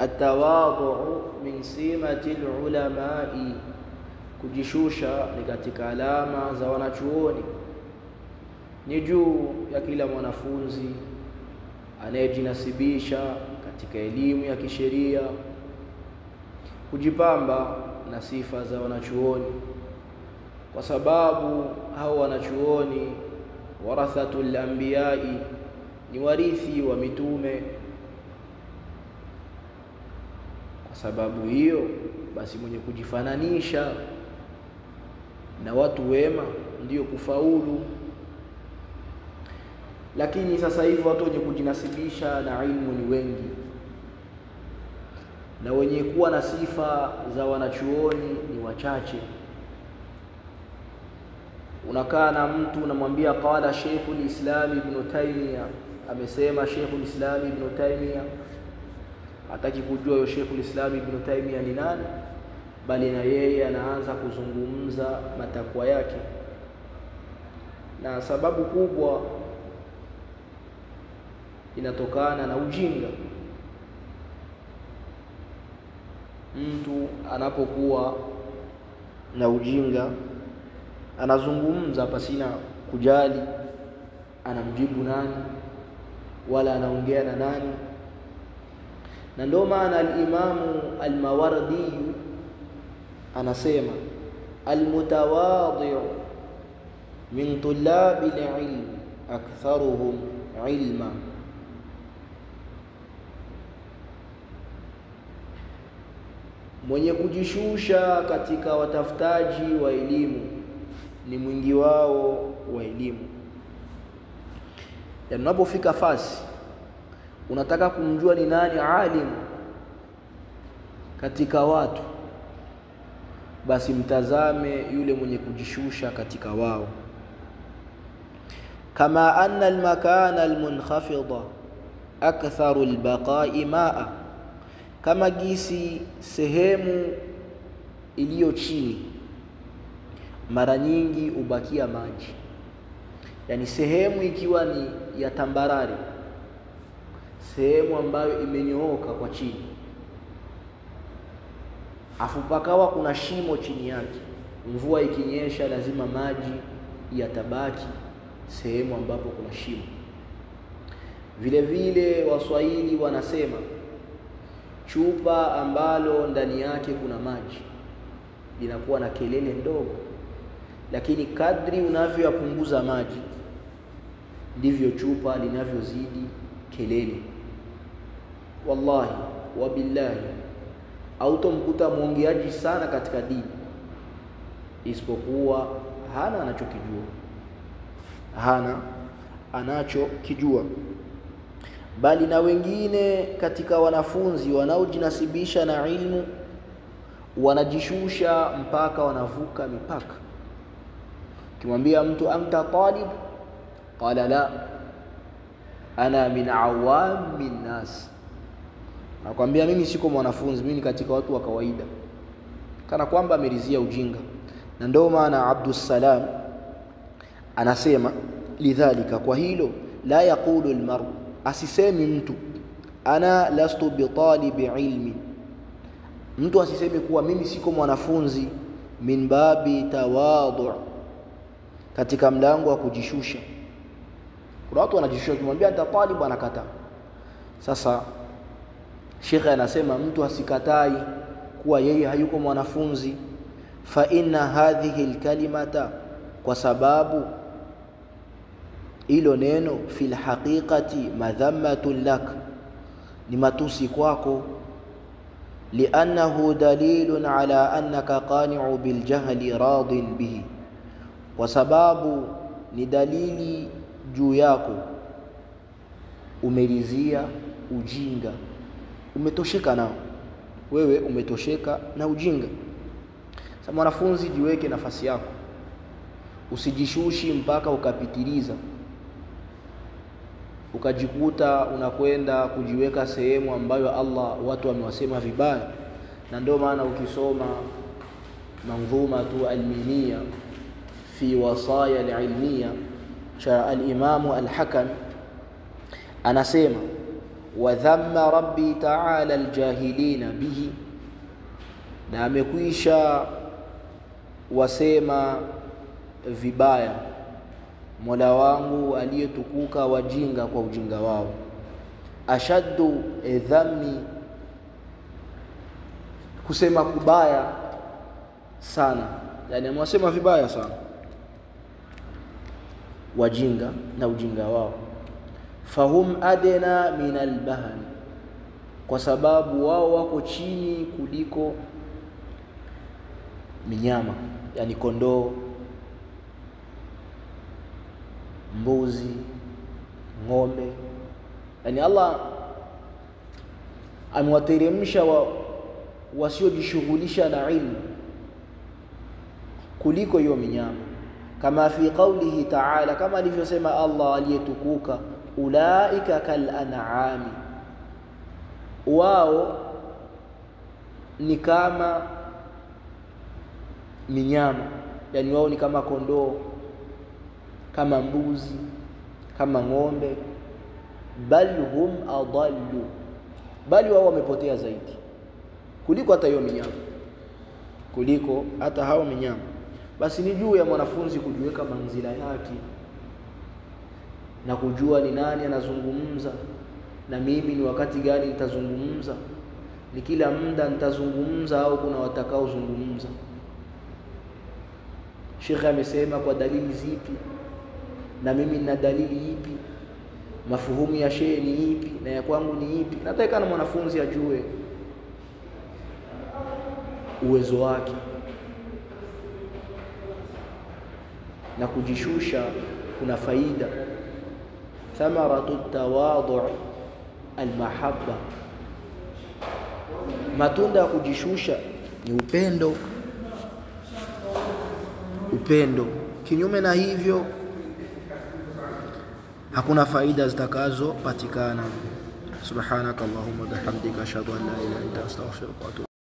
Atawadhu min simati ulamai, kujishusha ni katika alama za wanachuoni. Ni juu ya kila mwanafunzi anayejinasibisha katika elimu ya kisheria kujipamba na sifa za wanachuoni, kwa sababu hao wanachuoni warathatul anbiyai, ni warithi wa mitume. Kwa sababu hiyo basi mwenye kujifananisha na watu wema ndiyo kufaulu. Lakini sasa hivi watu wenye kujinasibisha na ilmu ni wengi, na wenye kuwa na sifa za wanachuoni ni wachache. Unakaa na mtu unamwambia qala Sheikhul Islam Ibn Taymiyyah, amesema Sheikhul Islam Ibn Taymiyyah, hataki kujua yo Sheikhul Islam Ibn Taymiyyah ni nani, bali na yeye anaanza kuzungumza matakwa yake. Na sababu kubwa inatokana na ujinga. Mtu anapokuwa na ujinga anazungumza pasina kujali anamjibu nani wala anaongea na nani. Na ndio maana al-Imamu al-Mawardi anasema al-mutawadhi' min tullabi al-ilm aktharuhum ilma, mwenye kujishusha katika watafutaji wa elimu ni mwingi wao wa elimu. Yani unapofika fasi unataka kumjua ni nani alim katika watu, basi mtazame yule mwenye kujishusha katika wao. Kama anna al-makana al-munkhafida aktharu al-baqa'i ma'a, kama gisi sehemu iliyo chini mara nyingi ubakia maji. Yani sehemu ikiwa ni ya tambarare, sehemu ambayo imenyooka kwa chini, afu pakawa kuna shimo chini yake, mvua ikinyesha lazima maji yatabaki sehemu ambapo kuna shimo. Vile vile Waswahili wanasema chupa ambalo ndani yake kuna maji linakuwa na kelele ndogo, lakini kadri unavyoyapunguza maji ndivyo chupa linavyozidi kelele. Wallahi wabillahi, hautomkuta mwongeaji sana katika dini isipokuwa hana anachokijua, hana anachokijua. Bali na wengine katika wanafunzi wanaojinasibisha na ilmu wanajishusha mpaka wanavuka mipaka. Kimwambia mtu anta talib, qala la ana min awamin nas, nakwambia mimi siko mwanafunzi, mimi ni katika watu wa kawaida, kana kwamba amerizia ujinga. Na ndio maana Abdus Salam anasema lidhalika, kwa hilo, la yaqulu almaru, asisemi mtu ana lastu bitalibi ilmi, mtu asisemi kuwa mimi siko mwanafunzi, min babi tawadhu, katika mlango wa kujishusha. Kuna watu wanajishusha, kimwambia anta talib anakataa. Sasa Sheikh anasema mtu asikatai kuwa yeye hayuko mwanafunzi, fa inna hadhihi alkalimata, kwa sababu ilo neno fil haqiqati madhammatun lak, ni matusi kwako, li'annahu dalilun ala annaka qani'u bil jahli radin bihi, kwa sababu ni dalili juu yako umerizia ujinga, umetosheka nao, wewe umetosheka na ujinga. Sasa mwanafunzi, jiweke nafasi yako, usijishushi mpaka ukapitiliza, ukajikuta unakwenda kujiweka sehemu ambayo Allah watu wamewasema vibaya. Na ndio maana ukisoma manzumatu alminia fi wasaya alilmiya cha al-Imamu al-Hakam, anasema Wa dhamma rabbi ta'ala aljahilina bihi, na amekwisha wasema vibaya Mola wangu aliyetukuka wajinga kwa ujinga wao. Ashaddu dhammi, kusema kubaya sana, yani amewasema vibaya sana wajinga na ujinga wao. Fahum adna min albahri, kwa sababu wao wako chini kuliko minyama, yani kondoo, mbuzi, ng'ombe. Yani Allah amewateremsha wasiojishughulisha na ilmu kuliko hiyo minyama. Kama fi qawlihi ta'ala, kama alivyosema Allah aliyetukuka, ulaika kal an'ami, wao ni kama minyama, yani wao ni kama kondoo, kama mbuzi, kama ng'ombe. Bal hum adallu, bali wao wamepotea zaidi kuliko hata hiyo minyama, kuliko hata hao minyama. Basi ni juu ya mwanafunzi kujiweka manzila yake na kujua ni nani anazungumza na mimi ni wakati gani nitazungumza, ni kila muda nitazungumza au kuna watakaozungumza. Sheikh amesema kwa dalili zipi na mimi nina dalili ipi, mafuhumu ya shehe ni ipi na ya kwangu ni ipi. Nataka na mwanafunzi ajue uwezo wake na kujishusha kuna faida. Thamaratu tawadhu almahabba, matunda ya kujishusha ni upendo. Upendo. Kinyume na hivyo hakuna faida zitakazopatikana. Subhanakallahumma bihamdika ashhadu an la ilaha illa anta astaghfiruka wa atubu.